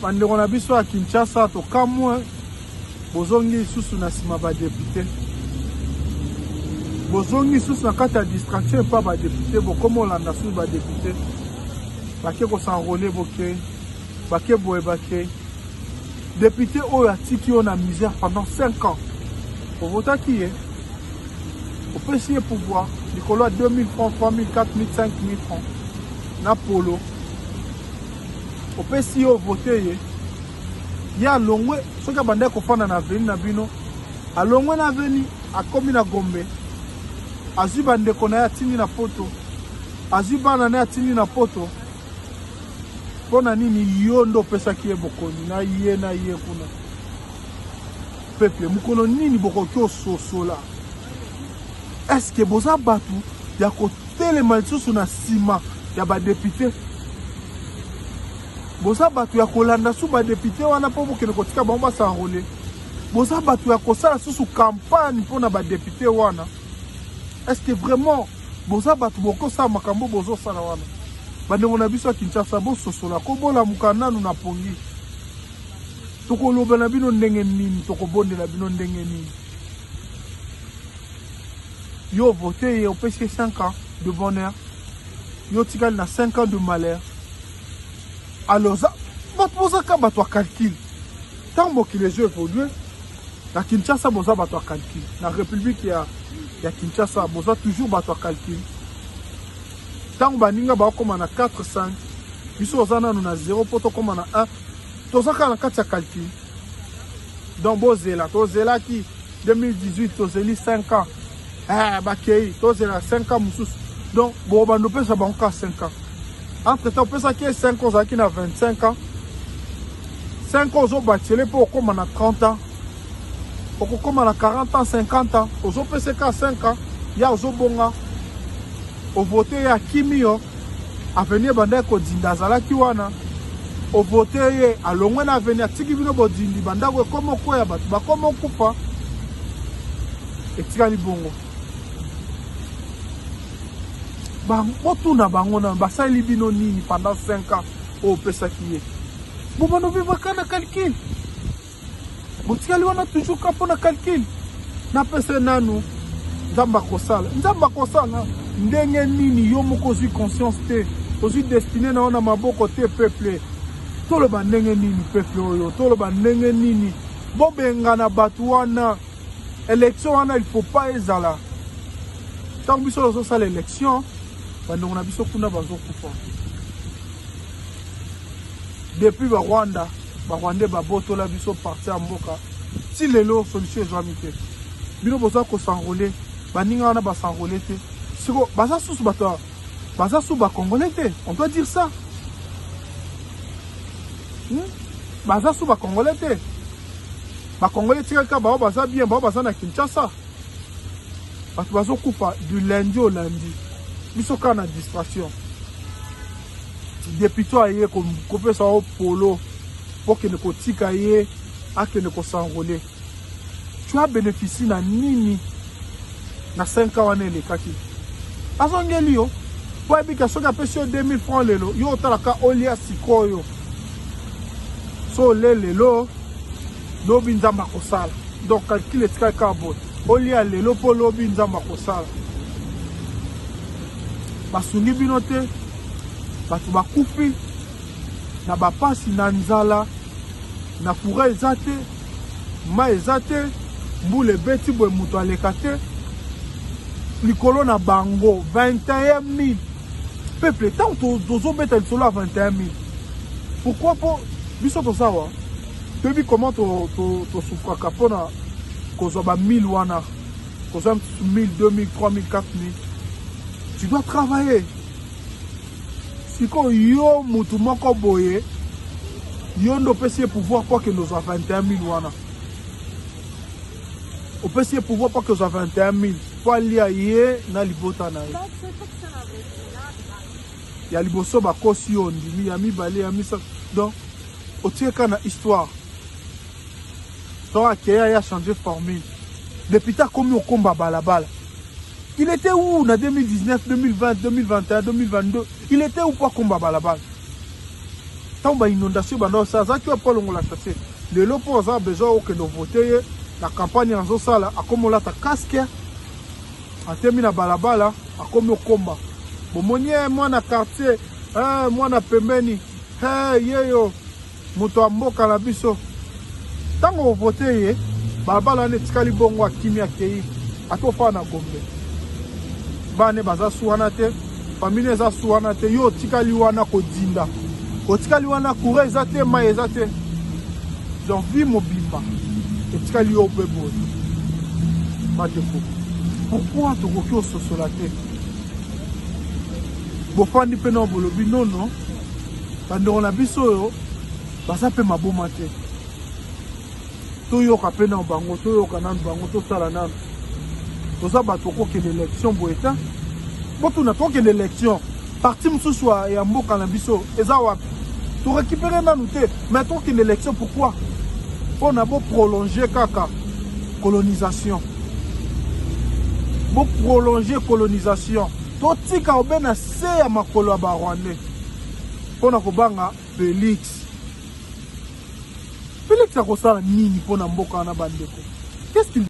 Bandeko na biso ya Kinshasa, tokamwe, bozongi lisusu na nsima ba député, bozongi lisusu na kati ya distraction epa ba député, bokoma olanda susu ba député bake kosenrole, boke bake boye bake. Député oyo atiki yo na misère pendant 5 ans, ovotaki ye, opesi ye pouvoir likolo ya 2000 francs, 3000, 4000, 5000 francs na polo, opesi ye, ovote ye, ye alongwe. Soki abandaki kofanda na avenue na bino, alongwe na avenue, akomi na Gombe, azwi bandeko na ye atindi na Poto, azwi bana na ye atindi na Poto. Mpo na nini? Yo nde opesaki ye bokonzi na ye na ye kuna. Peuple, mokolo nini bokoki ososola? Est-ce boza bato ya kotelema lisusu na nsima ya badéputé? Boza bato ya kolanda su badéputé wana mpo bokende kotika bango bas'enrôler? Boza bato ya kosala susu campagne mpona badéputé wana? Est ce que vraiment boza bato bokosala makambo bozosala wana? Bandeko na biso ya Kinshasa, bososola ko bolamuka nanu na pongi. Tokoloba na bino ndenge nini? Tokobondela bino ndenge nini? Yo vote ye, opesi ye 5 ans de bonheur, yo tikali na 5 ans de malheur. Alors bato bozaka bato ya calcul. Ntango mokili ezo évolue na Kinshasa, boza bato ya calcul. Na République ya Kinshasa, boza toujours bato ya calcul. Ntango baninga bakokóma na 4, 5, biso oza nanu na 0 mpo tokóma na 1, toza kaka na kati ya calcul. Donc bozela, tozelaki 2018, tozeli 5 ans, bakei, tozela 5 ans mosusu. Donc bokobanda opesa bango kaka 5 ans. Entre temps opesaki ye 5 ans, ozalaki na 25 ans. 5 ans ozobatiele mpo okóma na 30 ans, okokóma na 40 ans, 50 ans. Ozopesa kaka 5 ans ya ozobonga. Ovote ye, akimi yo. Avenue bandaki kodinda, azalaki wana. Ovote ye, alongwe na avenue, atiki bino bodindi, bandako ekóma okwea, bato bakóma okufa, etikali bongo. Botuna bango nano, basaleli bino nini pendant 5 ans oyo opesaki ye? Bobanda ovivaka na calcul, botikali wana toujours ka mpona calcul. Napesa nanu, Nzambe akosala. Nzambe akosala ndenge nini? Yo moko ozwi conscience te, ozwi destinée na yo na maboko te. Peuple, toloba ndenge nini? Peuple oyo, toloba ndenge nini? Bobengana bato wana. Élection wana, il faut pas ezala. Ntango biso tozosala élection, bandeko na biso kuna bazokufa. Depuis Barwanda, Barwandais babotola biso partie ya mboka, ti lelo solution ezwami te. Bino boza kos'enrôler, baninga wana bas'enrôler te. Siko baza susu bato, baza susu Bacongolais te, on doit dire ça, Baza susu Bacongolais te. Bacongolais tikali kaka bao baza bien, bao baza na Kinshasa. Bato bazokufa du lundi au lundi, biso kaka na distraction. Député aye kopesa yo polo mpo kende kotika ye akende kos'enrôler. Tu as bénéficie na nini na 5 ans wana elekaki? Azongeli yo mpo ayebika soki apesi yo 2000 francs lelo, yo otalaka olia sikoyo. So ole lelo, lobi Nzambe akosala. Donc calcul etikali kaka boye: olia lelo mpo lobi Nzambe akosala. Basungi bino te. Bato bakufi na bapasi, na nzala, na courant eza te, mai eza te, mbula ebeti boye, moto aleka te likolo na bango. 21 000 peuple, ntango tozobeta lisolo ya 21 000, pourquoi? Mpo biso toza wa, toyebi comment tosufraka mpona kozwa ba 1000 wana, kozwa 1000, 2000, 3000, 4000. Tu dois travailler. Sikoyo yo mutu moko boye, yo nde opesi ye pouvoir mpo akende ozwa 21 000 wana. Opesi ye pouvoir mpo akende ozwa 21 000 mpo alia ye na libota na ye. Ya liboso bakosi yo, ondimi. Ya mibale, ya misato, donc otie ka na histoire. Donc akeya, ye achange formule. Député akomi okomba balabala. Il était où na 2019, 2020, 2021, 2022? Il était où po akomba balabala? Ntango ba inondation ebanda kosala, azalaki wapi mpo alongola sachet? Lelo mpo aza besoin okende ovote ye na campagne azosala, akomi olata casque, atemi na balabala, akomi okomba. Bomoni ye mwana quartier, eh, mwana pembeni, eh, yeyo moto ya mboka na biso. Ntango ovote ye, balabala wana etikali bongo, akimi akei, ata ofaa na Gombe. Bana baza su wana te, famille eza su wana te, yo otikali wana kodinda, otikali wana courant eza te, mai eza te. Donc vie mobimba etikali yo mpe boye. Bandeko, pourquoi tokoki ososola te? Bofandi mpe na bolobi nono, bandeko na biso oyo baza mpe maboma te, toyoka mpe na bango, toyoka nanu bango, tosala nanu. Toza bato okokende élection boye te, botuna tokende élection, parti mosusu ya mboka na biso eza wapi? Torécupere nanu te, mais tokende élection pourquoi? Mpona boprolonge kaka colonisation, boprolonge colonisation, totika obe na se ya makolo ya barwandais mpona kobanga Félix. Félix akosala nini mpona mboka wana bandeko? Qu'est-ce qu'il